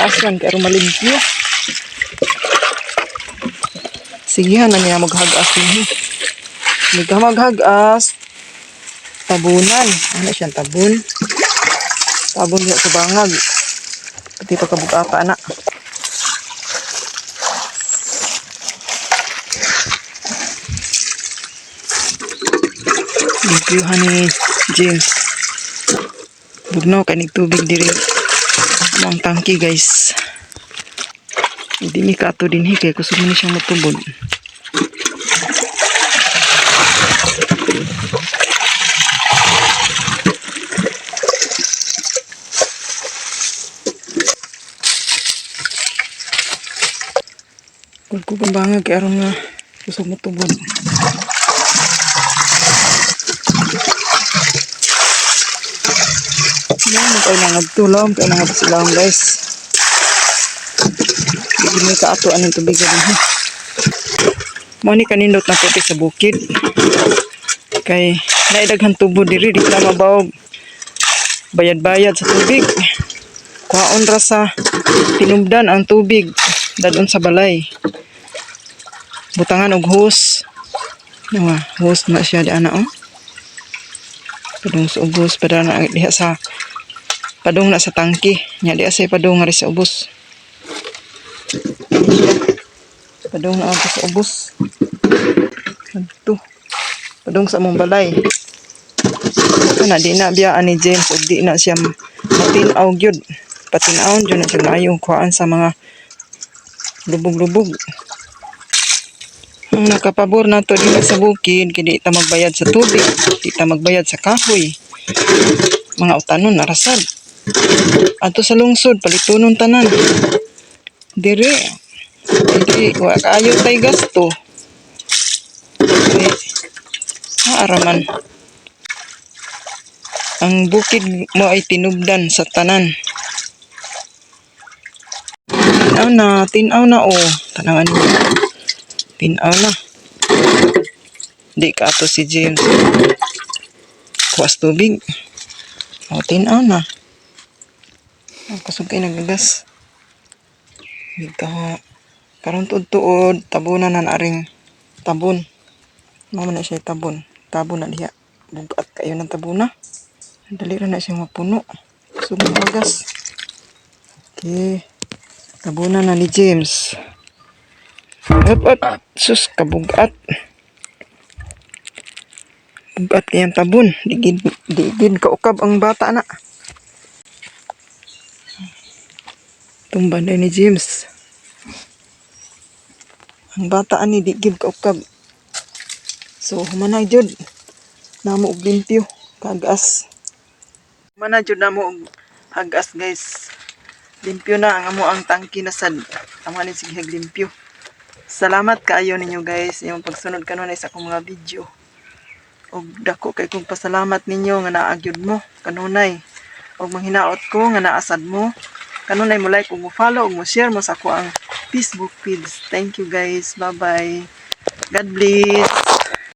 Hag-asan kay aron malimpyo. Sige na niya maghag-as dinhi. Hindi ka maghag-as. Tabunan. Ano siyang tabon? Tabon diha sa bangag. Pati pagkabugata na. Limpyuhan ni James. Bugnaw kay tubig diri. Mo ang tangki, guys. Hindi mi kaato dinhi kay kusog ni siyang motubod. Kung bangag kay aron nga kusog motubod. Yan, kay nangadto kay nangadto sila, guys. Hindi mi kaato anong tubig dinhi. Mao ni kanindot na puti sa bukid. Kay naidaghan tubo diri, di ta mabawog bayad-bayad sa tubig. Kuhaon ra sa tinubdan ang tubig dadon sa balay. Butangan og hose. Nawa, hose na siya di ana oh. Padung sa ubos, padung na diha sa padung na sa tangki. Nya diha say padung nga ri sa ubos. Padung na ako sa ubos. Adto. Padung sa among balay. Ana di na biyaan ni James ug di na siya matin-aw gyud. Patin-awon jud na siya maayo kuhaan sa mga lubog-lubog. Ang nakapabor nato dito sa bukid, kay di ta magbayad sa tubig, di ta magbayad sa kahoy. Mga utanon narasad. Adto sa lungsod palitunon tanan. Dire diri wa kaayo tay gasto. Kay araman. Ang bukid mo ay tinubdan sa tanan. Tinaw na oh. Tanawan niyo. Tinaw na. Di ka ato si James. Kuwas tubig. Oh, tinaw na. Ang kusog kay nagagas. Di ka karon tuod-tuod tabunan na aring tabon. Mao man na siya tabon. Tabon na diha. Bugat kayo ng tabuna. Dali ra na siya mapuno. Kusog nagagas. Okay. Tabunan na ni James. Up, up. Sus, kabugat. Bugat kayang tabon. Digid, digid kaukab ang bata na. Tumban ni James. Ang bata ani di gid kaukab. So humana jud namo og limpyo kagas. Humana jud namo og hagas, guys. Limpyo na ang amo ang tangki na sad. Amo ni sige limpyo. Salamat kaayo ninyo, guys, inyong pagsunod kanunay sa akong mga video. Og dako kay kong pasalamat ninyo nga naa gyud mo kanunay. Og manghinaot ko nga naasad mo kanunay mo like ug mo follow ug mo share mo sa ako ang Facebook page. Thank you, guys. Bye-bye. God bless.